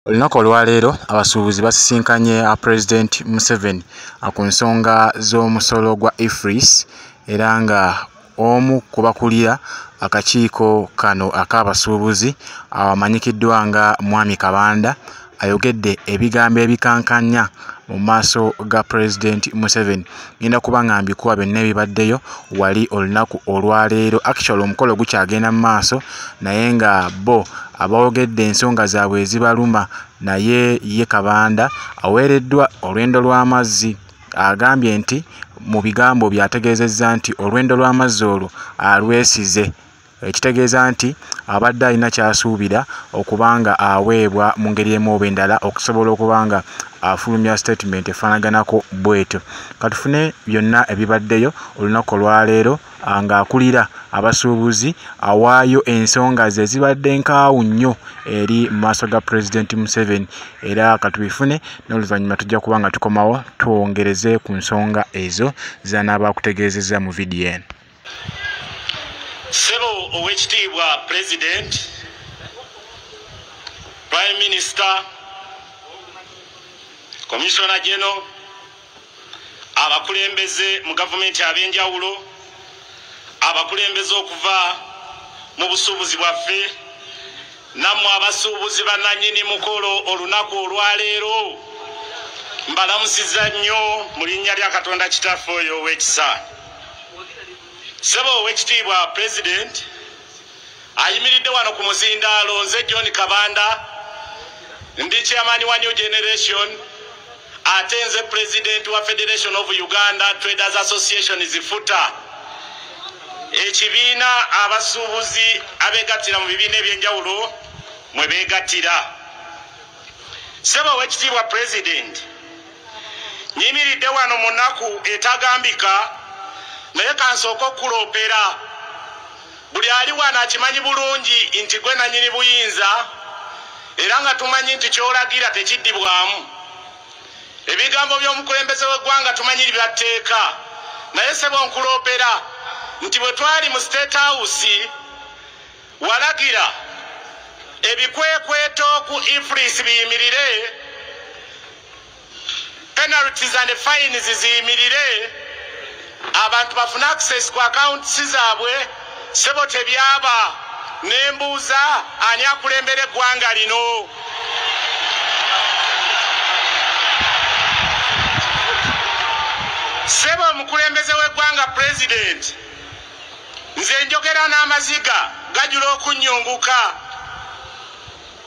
Olunaku olwaleero abasuubuzi basisinkanye Pulezidenti Museveni ku nsonga z'omusolo gwa EFRIS, era nga omu ku bakulira akakiiko kano ak'abasuubuzi amanyikiddwa nga Mwami Kabanda ayogedde ebigambo ebikankanya mu maaso ga Pulezidenti Museveni. Ngenda kuba nga mbikuwa byonna ebibaddeyo wali olunaku olwaleero. Actually omukolo gukyagenda mu maaso, naye nga bo aboogedde ensonga zaabwe ezibaluma, naye ye Kabanda aweereddwa olwendo lw'amazzi. Agambye nti mu bigambo bye ategeezezza nti olwendo lw'amazzi olwo alwesize, ekitegeeza nti abadde alina ky'asuubira okuba nga aweebwa mu ngeri emu oba endala okusobola okuba nga afulumya sitatimenti efaanaganako bw'etyo. Katufune byonna ebibaddeyo olunaku olwaleero ng'akulira abasuubuzi awaayo ensonga ze ezibadde nkaawu nnyo eri mu maaso ga Pulezidenti Museveni, era katubifune n'oluvannyuma tujja kuba nga tukomawo twongereze ku nsonga ezo z'anaaba akutegeezezza mu vidiyo eno. Ssebo Oweekitiibwa President, Prime Minister, Commissioner General, abakulembeze mu gavumenti ab'enjawulo, abakulembeze okuva mu busuubuzi bwaffe, nammwe abasuubuzi bannannyini mukolo olunaku olwaleero, mbalamusizza nnyo mu linnya lya Katonda Kitaffe oyo ow'ekisa. Ssebo Oweekitiibwa President, ayimiridde wano ku muzindaalo nze John Kabanda, ndi chairman wa New Generation, ate nze president wa Federation of Uganda Traders Association ZIFUTA, ekibiina abasuubuzi abeegattira mu bibiina ebyenjawulo mwe beegattira. Ssebo Oweekitiibwa President, nyimiridde wano mu nnaku etagambika, naye kansooke okuloopera. Buli ali wano akimanyi bulungi nti gwe nannyini buyinza, era nga tumanyi nti ky'olagira tekiddibwamu. Ebigambo by'omukulembeze w'eggwanga tumanyi byatteeka, naye ssebo nkuloopera nti bwe twali mu State House walagira ebikwekweto ku EFRIS biyimirire, penalties and fines ziyimirire, abantu bafune access ku accounts zaabwe. Ssebo tebyaba, nembuuza ani akulembera eggwanga lino? Ssebo omukulembeze w'eggwanga President, nze njogera n'amaziga gajula okunnyunguka,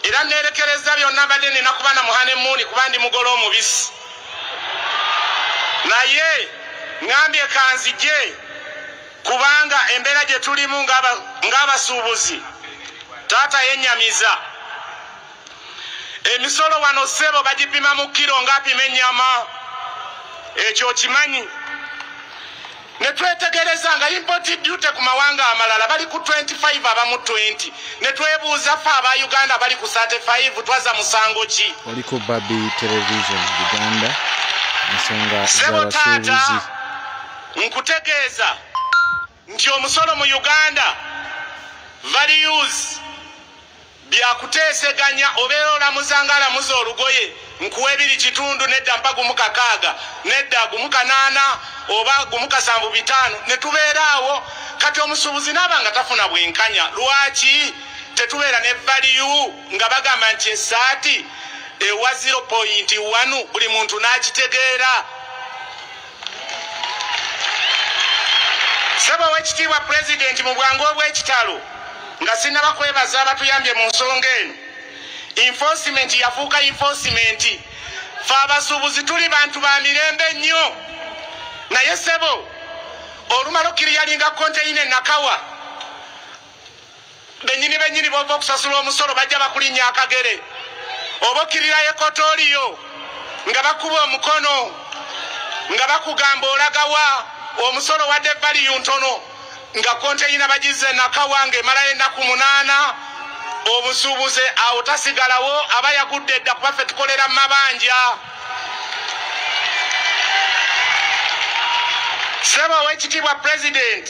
era neerekereza byonna mbadde nina kuba na muhanemuuni kuba ndi mugole omubisi, naye ŋŋambye kanzije kubanga embeera gye tulimu ng'abasuubuzi taata yennyamiza. Emisolo wano ssebo bagipima mu kiro ng'apima ennyama, ekyo okimanyi. Ne twetegereza nga import duty ku mawanga amalala bali ku 25, abamu 20, ne twebuuza ffe aba Uganda bali ku 35 twaza musango ki? Oli ku Babi Television Uganda, ensonga Ssebo taata, z'abasuubuzi. Nkutegeeza nti omusolo mu Uganda values byakuteeseganya, obeera olamuza ng'alamuza olugoye, nkuwa 2.5, nedda mpa 1.6, nedda 1.8 oba 1.75, ne tubeera awo. Kati omusuubuzi n'aba nga tafuna bwenkanya, lwaki tetubeera ne value nga bagamba nti essaati ewa 0.1 buli muntu n'akitegeera? Ssebo Oweekitiibwa Pulezidenti, mu bwangu obw'ekitalo nga sinnaba kwebaza abatuyambye mu nsonga eno, enforcement yafuuka enforcement. Ffe abasuubuzi tuli bantu ba mirembe nnyo, naye ssebo olumala okkiriyalinga konteyina enakawa, bennyini bennyini b'ova okusasula omusolo bajja bakulinnya akagere, oba okkirirayo ekotooliyo nga bakuba omukono nga bakugamba olagawa omusolo wadde valiyu ntono, nga konteyina bagize nakawa ng'emalayo ennaku 8. Omusuubuzi awo tasigalawo, aba yagudde dda kuba ffe tukolera mu mabanja. Ssebo Oweekitiibwa President,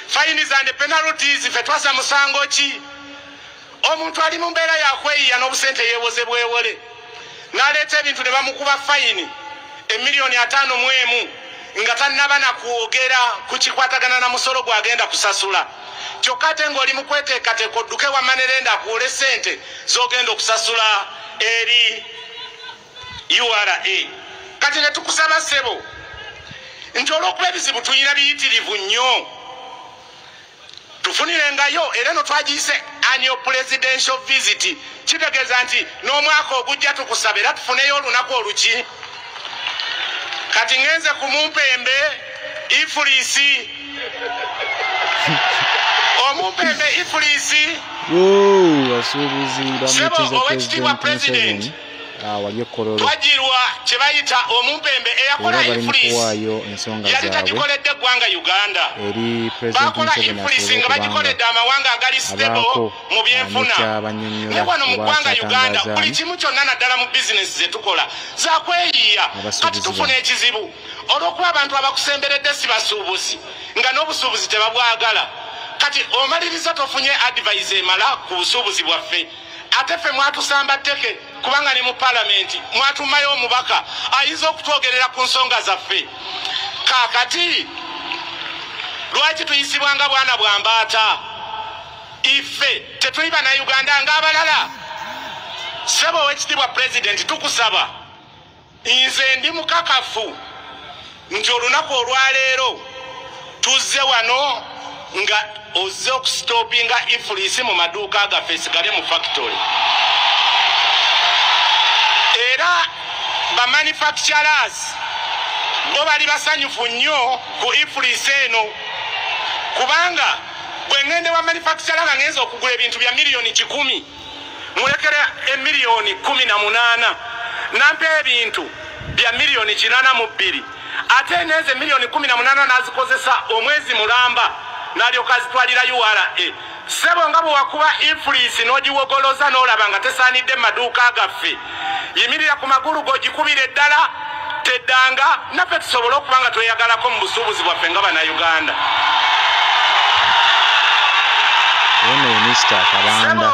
fines and penalties ffe twasa musango ki? Omuntu ali mu mbeera yakweyiya n'obusente yeewoze bwewole, n'aleeta ebintu ne bamukuba fayini emiliyoni 51 nga tannaba na kwogera ku kikwatagana na musolo gw'agenda kusasula. Kyokka ate ng'oli mu kweteekateeka odduke wa manerenda akuwole ssente z'ogenda okusasula eri URA. Kati ne tukusaba ssebo nti olw'okuba ebizibu tulina biyitirivu nnyo, tufunirengayo. Era eno twagiyise annual presidential visit, kitegeeza nti n'omwaka ogujja tukusaba era tufuneyo olunaku oluki. Kati ngenze ku mumpembe EFRIS, omumpembe EFRIS. Basuubuzi bamuyitiza President Museveni wali e Kololo. Twajirwa kye bayita omumpembe eyakola era bali mu EFRIS kuwaayo ensonga yali zaabwe tagikoledde eggwanga Uganda. eri President Bakola Museveni EFRIS asobole nga okuba nga bagikoledde amawanga agali stable abaako mu byenfuna. nekyabannyonnyola Naye wano mu oba ggwanga Uganda buli kyatangazaamu kimu kyonna, naddala mu bizinesi zetukola zakweyiya. Kati abasuubuzi tufuna bano. ekizibu olw'okuba abantu abakusemberedde si basuubuzi, nga n'obusuubuzi tebabwagala. Kati omaliriza tofunye advice emala ku busuubuzi bwaffe. Ate ffe mwatusamba tteke, kubanga ne mu paalamenti mwatumayo omubaka ayinza okutwogerera ku nsonga zaffe. Kaakati lwaki tuyisibwa nga bwana bwa mbaata? Ife tetuli bannayuganda ng'abalala? Ssebo owekitiibwa Pulezidenti, tukusaba, nze ndi mukakafu nti olunaku olwaleero tuzze wano nga ozze okusitopinga EFRIS mu maduuka gaffe, esigale mu factory. Era bamanufacturers bo bali basanyufu nnyo ku EFRIS eno, kubanga bwe ŋŋende wa manufacturer nga ngenza okugula ebintu bya miliyoni 100, mulekera emiliyoni 18, nampa ebintu bya miliyoni 82, ate nenze miliyoni 18 n'azikozesa omwezi mulamba n'alyoka azitwalira URA. Ssebo, nga bwe wakuba EFRIS n'ogiwogoloza n'olaba nga tesaanidde mu maduuka gaffe, yimirira ku magulu g'ogikubira eddala teddanga, naffe tusobole okuba nga tweyagalako mu busuubuzi bwaffe nga Bannayuganda. Ono ye Mr Kabanda, Ssebo ye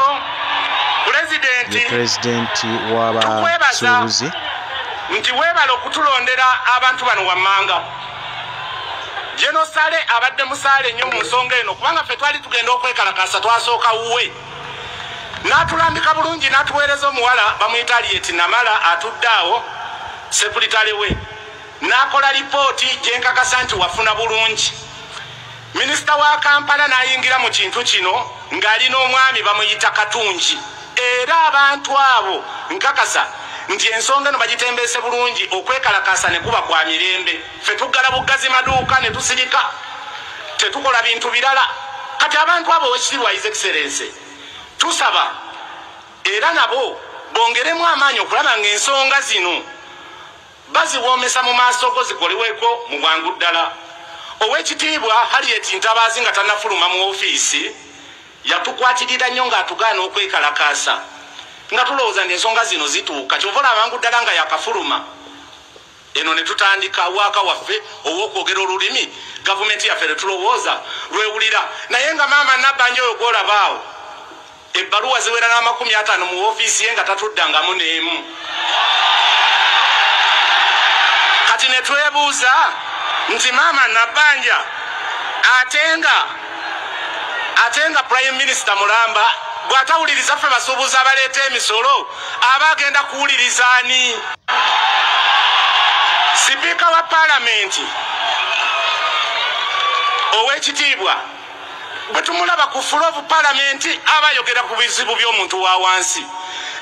Pulezidenti, pulezidenti tukwebaza w'abasuubuzi. nti weebale okutulondera abantu bano wammanga. General Saleh abadde musaale nnyo mu nsonga eno, kubanga ffe twali tugenda okwekalakasa, twasooka wuwe n'atulambika bulungi, n'atuweereza omuwala bamuyita Aliet Namala, atudde awo, sekuritale we, n'akola lipooti gyenkakasa nti wafuna bulungi. Minisita wa Kampala n'ayingira mu kintu kino ng'alina omwami bamuyita Katungi. Era abantu abo nkakasa nti ensonga eno bagitembeese bulungi, okwekalakasa ne kuba kwa mirembe. Ffe tuggala buggazi maduuka ne tusirika, tetukola bintu birala. Kati abantu abo, owekitiibwa His Excellence, tusaba era nabo bongeremu amaanyi okulaba ng'ensonga zino baziwoomesa mu maaso go, zikoleweko mu bwangu ddala. Owekitiibwa Harriet Ntabaazi nga tannafuluma mu ofiisi yatukwatirira nnyo ng'atugaana okwekalakaasa, nga tulowooza nti ensonga zino zituuka. Kyova olaba mangu ddala nga yakafuluma eno ne tutandika waaka waffe ow'okwogera olulimi gavumenti yaffe lwe tulowooza lwewulira. Naye nga maama Nabbanja oyo gwolabaawo, ebbaluwa ziwera n'50 mu ofiisi ye nga tatuddangamu n'emu. Kati ne twebuuza nti maama Nabbanja, ate nga prime minister mulamba bw'atawuliriza ffe basuubuzi abaleeta emisolo, aba agenda kuwuliriza ani? Sipiika wa paalamenti ow'ekitiibwa, bwe tumulaba ku floor of paalamenti aba ayogera ku bizibu by'omuntu wa wansi,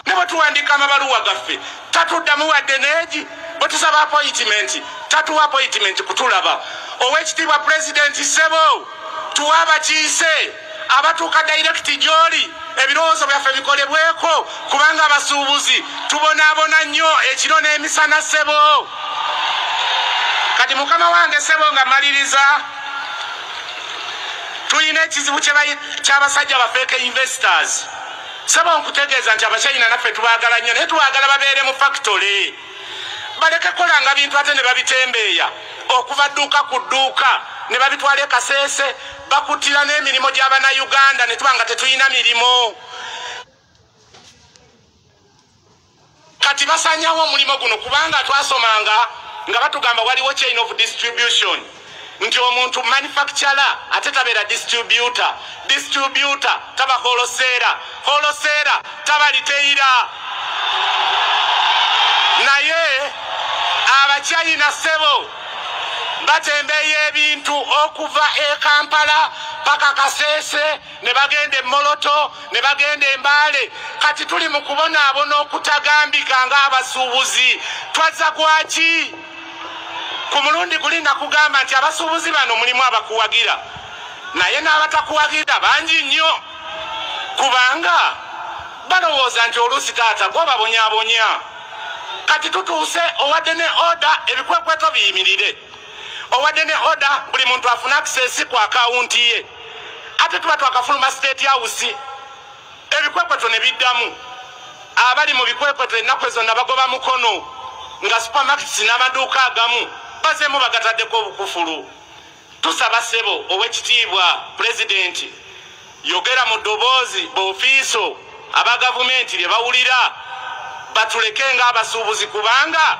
ne bwe tuwandiika amabaluwa gaffe tatuddamu wadde neegi. Bwe tusaba appointment tatuwa appointment kutulaba. Ow'ekitiibwa Pulezidenti, ssebo, tuwe abakiise abatuuka direct gy'oli, ebirowoozo byaffe bikolebweko, kubanga abasuubuzi tubonaabona nnyo ekiro n'emisana, ssebo. Kati mukama wange ssebo, nga maliriza, tulina ekizibu ky'abasajja ba fake investors. Ssebo, nkutegeeza nti Abachina naffe tubaagala nnyo, naye tubaagala babeere mu factory, baleke kolanga bintu ate ne babitembeeya okuva dduuka ku dduuka ne babitwala e Kaseese, bakuttira n'emirimu gy'Abannayuganda ne tuba nga tetulina mirimu. Kati basanyawo omulimu guno kubanga twasomanga nga batugamba waliwo chain of distribution, nti omuntu manufacturer ate tabeera distributor, distributor taba wholesaler, wholesaler taba retailer. Naye Abachina ssebo batembeeya ebintu okuva e Kampala paka Kasese, ne bagenda e Moroto, ne bagenda e Mbale. Kati tuli mu kubonaabona okutagambika ng'abasuubuzi. Twazza gwaki? Ku mulundi guli nakugamba nti abasuubuzi bano mulimu abakuwagira, naye n'abatakuwagira bangi nnyo, kubanga balowooza nti oluusi taata gw'obabonyaabonya. Kati tutuuse owadde ne order ebikwekweto biyimirire, owadde ne order buli muntu afune access ku akawunti ye, ate tuba twakafuluma State House ebikwekweto ne biddamu. Abali mu bikwekweto ennaku ezo nabagoba mukono nga supermarkets n'amaduuka agamu bazeemu bagataddeko obukufulu. Tusaba ssebo ow'ekitiibwa pulezidenti, yogera mu ddoboozi b'ofiiso aba gavumenti lye bawulira, batuleke ng'abasuubuzi, kubanga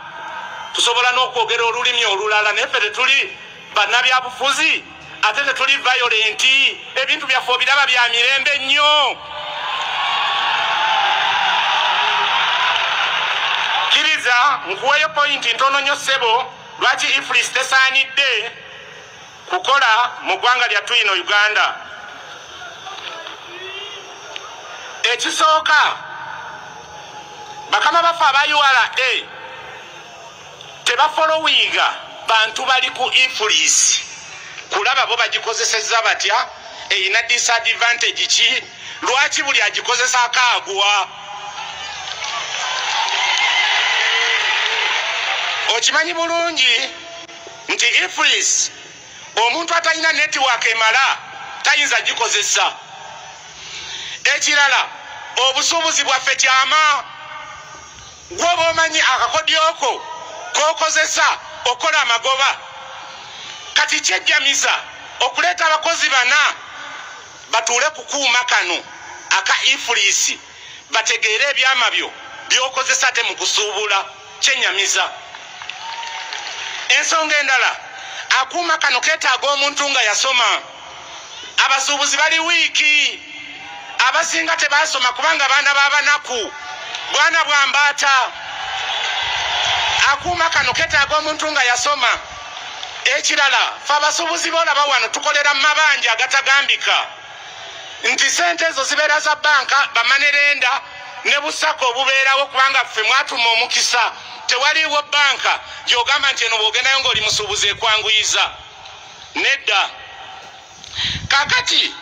tusobola n'okwogera olulimi olulala, naye ffe tetuli bannabyabufuzi ate tetuli violent. Ebintu byaffe obiraba bya mirembe nnyo. Kkiriza nkuweeyo pointi ntono nnyo ssebo lwaki EFRIS tesaanidde kukola mu ggwanga lyattu ino Uganda. Ekisooka, bakama baffe aba URA tebafolowinga bantu bali ku EFRIS kulaba bo bagikozesezza batya, erina disadvantage ki, lwaki buli agikozesa agwa. Okimanyi bulungi nti EFRIS omuntu atalina network emala tayinza gikozesa. Ekirala, obusuubuzi bwaffe kyama, gw'oba omanyi akakodyoko k'okozesa okola amagoba. Kati kyejjamiza okuleeta abakozi bana batuule ku kuuma kano aka EFRIS bategeere ebyama byo by'okozesa ate mu kusuubula, kyennyamiza. Ensonga endala, akuuma kano keetaaga omuntu nga yasoma. Abasuubuzi bali wiiki, abasinga tebaasoma kubanga baana b'abanaku, bwana bwa mbaata. Akuuma kano keetaaga omuntu nga yasoma. Ekirala, ffe abasuubuzi boolaba wano tukolera mu mabanja agatagambika nti sente ezo zibeera za banka, bamanerenda ne busako obubeerawo, kubanga ffe mwatuma omukisa. Tewaliiwo banka gy'ogamba nti eno bw'ogendayo ng'oli musuubuzi ekwanguyiza, nedda. Kaakati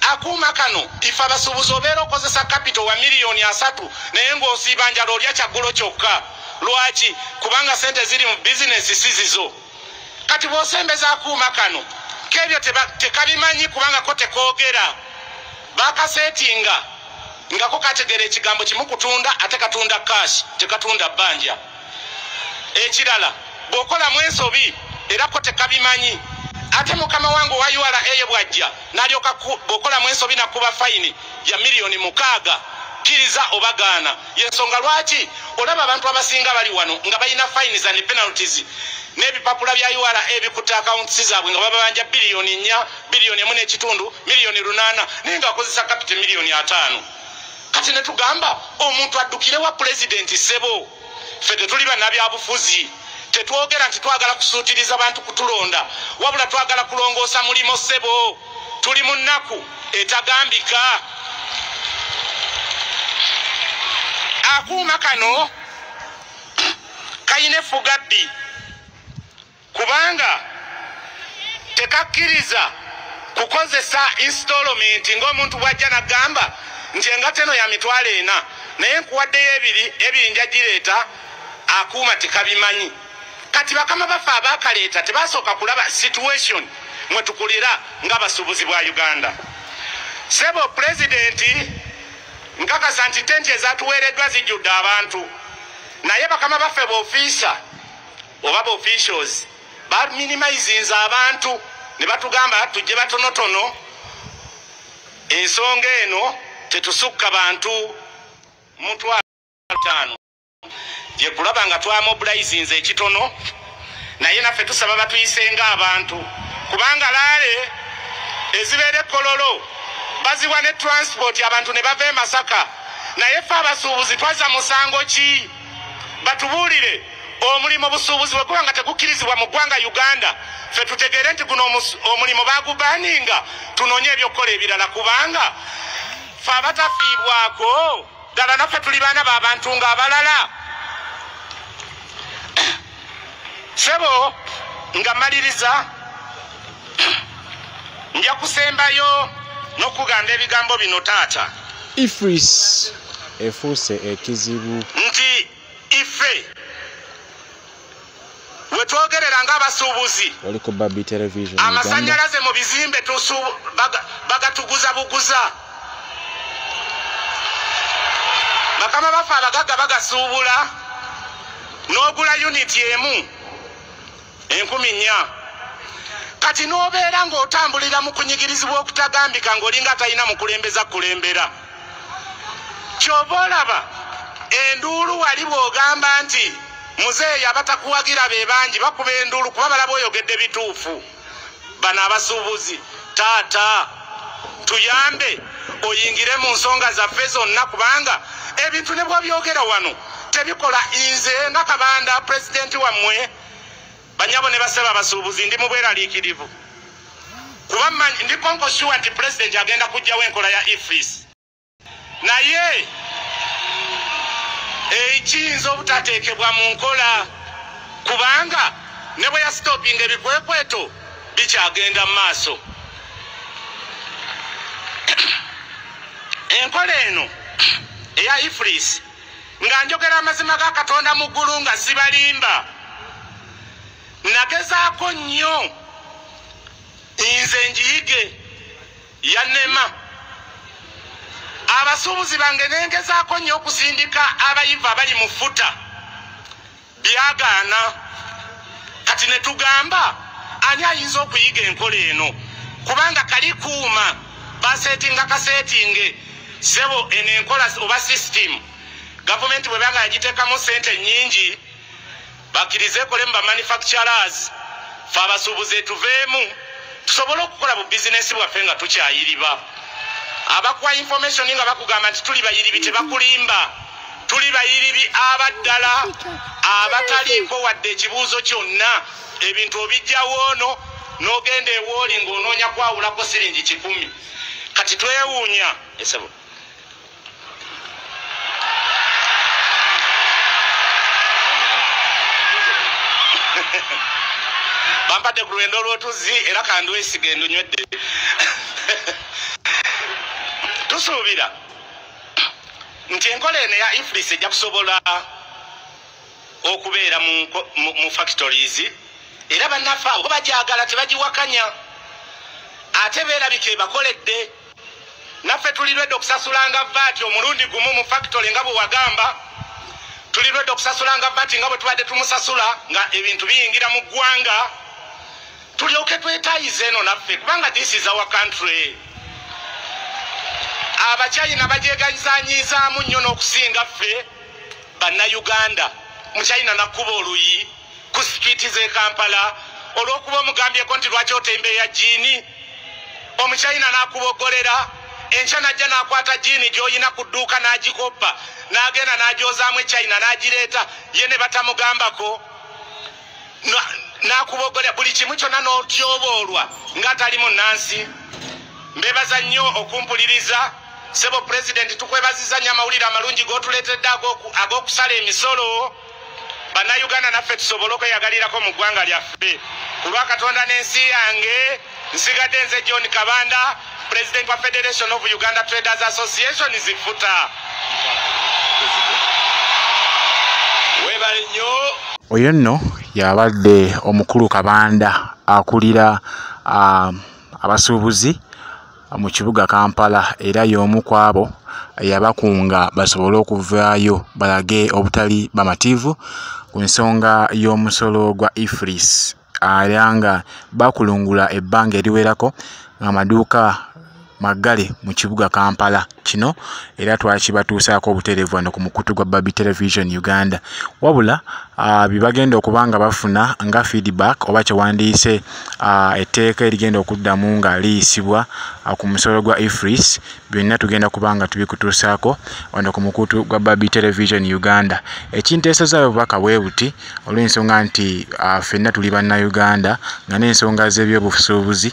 akuuma kano ife abasuubuzi obeera okozesa kapito wa 30 million naye ng'osiiba njala olya kyaggulo kyokka. Lwaki? Kubanga sente ziri mu bizinesi si zizo. Kati bw'osembeza akuuma kano kebyo tekabimanyi kubanga ko tekoogera, bakaseetinga nga ko kategeera ekigambo kimu kutunda, ate katunda cash, tekatunda bbanja. Ekirala, bw'okolamu ensobi era ko tekabimanyi, ate mukama wange owa URA eyo bw'ajja n'alyoka bw'okolamu ensobi nakuba fayini ya 6 miliyoni, kkiriza obagaana. Yensonga lwaki olaba abantu abasinga bali wano nga balina fines and penalties n'ebipapula bya URA ebikutte accounts zaabwe nga bababanja 4 biliyoni, 1.5 biliyoni, 8 miliyoni, naye ng'akozesa kapito 50 miliyoni. Kati ne tugamba omuntu addukire wa pulezidenti. Ssebo, ffe tetuli bannabyabufuzi, tetwogera nti twagala kusuutiriza bantu kutulonda, wabula twagala kulongoosa mulimo. Ssebo, tuli mu nnaku etagambika. Akuuma kano kayina effugabbi kubanga tekakkiriza kukozesa installment, ng'omuntu bw'ajja n'agamba nti engato eno ya 400,000 naye nkuwaddeyo ebiri, ebiri nja gireeta. Akuuma tekabimanyi. Kati bakama baffe abaakaleeta tebasooka kulaba situation mwe tukulira ng'abasuubuzi bwa Uganda. Sebo pulezidenti, nkakasa nti tenti ezatuweereddwa zijjudde abantu, naye bakama baffe b'ofiisa oba b'officials baminimizinze abantu ne batugamba tujje batonotono. Ensonga eno tetusukka bantu 500,000. Ye kulaba nga twamobilizinze ekitono, naye naffe tusaba batuyisenga abantu, kubanga laale ezibeera e Kololo baziwa ne transport, abantu ne bava e Masaka. Naye ffe abasuubuzi twazza musango ki? Batubuulire omulimu obusuubuzi bwe guba nga tegukkirizibwa mu ggwanga Uganda, ffe tutegeere nti guno omulimu bagubaninga, tunoonye ebyokukola ebirala, kubanga ffe abatafiibwako ddala naffe tuli baana b'abantu ng'abalala. Ssebo, nga mmaliriza, nja kusembayo n'okugamba ebigambo bino taata. EFRIS efuuse ekizibu. Nti ife we twogerera ng'abasuubuzi, Oli ku Babi Television. amasannyalaze mu bizimbe bagatuguza buguza. Bakama baffe abagagga bagasuubula, n'ogula unit emu 4,000. Kati n'obeera ng'otambulira mu kunyigirizibwa okutagambika, ng'olinga atalina mukulembeza kulembera. Ky'oba olaba enduulu wali bw'ogamba nti muzeeyi abatakuwagira be bangi, bakuba enduulu kuba balaba oyogedde bituufu. Bano abasuubuzi, taata tuyambe oyingire mu nsonga zaffe zonna, kubanga ebintu ne bw'obyogera wano tebikola. Nze nga Kabanda pulezidenti wammwe, banyabo ne baseba abasuubuzi, ndi mu bweraliikirivu, kuba ndi konkoshuwa nti pulezidenti agenda kuggyawo enkola ya EFRIS, naye ekiyinza obutateekebwa mu nkola, kubanga ne bwe yasitopinga ebikwekweto bikyagenda mu maaso. Enkola eno eya EFRIS, nga njogera amazima ga Katonda mu ggulu nga sibalimba, nagezaako nnyo nze njiyige, yannema. Abasuubuzi bange nengezaako nnyo okusindika abayivu abali mu ffuta, byagaana. Kati ne tugamba ani ayinza okuyiga enkola eno, kubanga kali kuuma baseetinga kaseetinge. Ssebo, eno enkola oba system gavumenti bwe banga yagiteekamu ssente nnyingi, bakkirize ekole mu bamanufacturers, ffe abasuubuzi etuveemu tusobole okukola bu bizinesi bwaffe nga tukyayiriba. Abakuwa information nga bakugamba nti tuli bayiribi tebakulimba, tuli bayiribi abaddala abataliiko wadde ekibuuzo kyonna. Ebintu obijjawo ono n'ogenda ewooli ng'onoonya kwawulako siringi 100. Kati twewuunya esebo. Bampadde ku lwendo lw'otuzzi era kandwesiga endunywedde. Tusuubira nti enkola eno eya EFRIS ejja kusobola okubeera mu factories, era bannaffe abo bagyagala tebagiwakanya, ate beerabika ebakoledde. Naffe tulirwedde okusasulanga VAT omulundi gumu mu factory nga bwe wagamba, tulirwedde okusasulanga VAT nga bwe tubadde tumusasula nga ebintu biyingira mu ggwanga, tulyoke twetayize eno naffe, kubanga this is our country. Abachina bagyegazanyizaamu nnyo n'okusinga ffe bannayuganda. Muchina nakuba oluyi ku street z'e Kampala olw'okuba omugambyeko nti lwaki otembeeya jjiini, omuchina n'akubogolera, enkya n'ajja n'akwata jjiini gy'oyina ku dduuka n'agikoppa n'agenda n'agyozaamu e China n'agireeta, ye ne batamugambako, n'akubogolera buli kimu kyonna n'otyoboolwa ng'atali munnansi. Mbeebaza nnyo okumpuliriza. Ssebo pulezidenti, tukwebaziza nnyo amawulire amalungi g'otuleetedde ag'okusala emisolo, bannayuganda naffe tusobole okweyagalirako mu ggwanga lyaffe. Ku lwa Katonda n'ensi yange, nsigadde nze John Kabanda, president wa Federation of Uganda Traders Association zifuta. Webale nnyo. Oyo nno yabadde omukulu Kabanda akulira abasuubuzi mu kibuga Kampala, era y'omu ku abo yabakunga basobole okuvaayo balage obutali bamativu ku nsonga y'omusolo gwa EFRIS, era nga bakulungula ebbanga eriwerako ng'amaduuka maggale mu kibuga Kampala. Kino era twakibatuusaako obutereevu wano ku mukutu gwa Barbie Television Uganda. Wabula bye bagenda okuba nga bafuna nga feedback oba kyewandiise etteeka erigenda okuddamu nga liyisibwa ku musolo gwa EFRIS, byonna tugenda kuba nga tubikutuusaako wano ku mukutu gwa Barbie Television Uganda. Ekinteesezaayo obubaka bwe buti olw'ensonga nti ffenna tuli Bannayuganda nga n'ensonga z'ebyobusuubuzi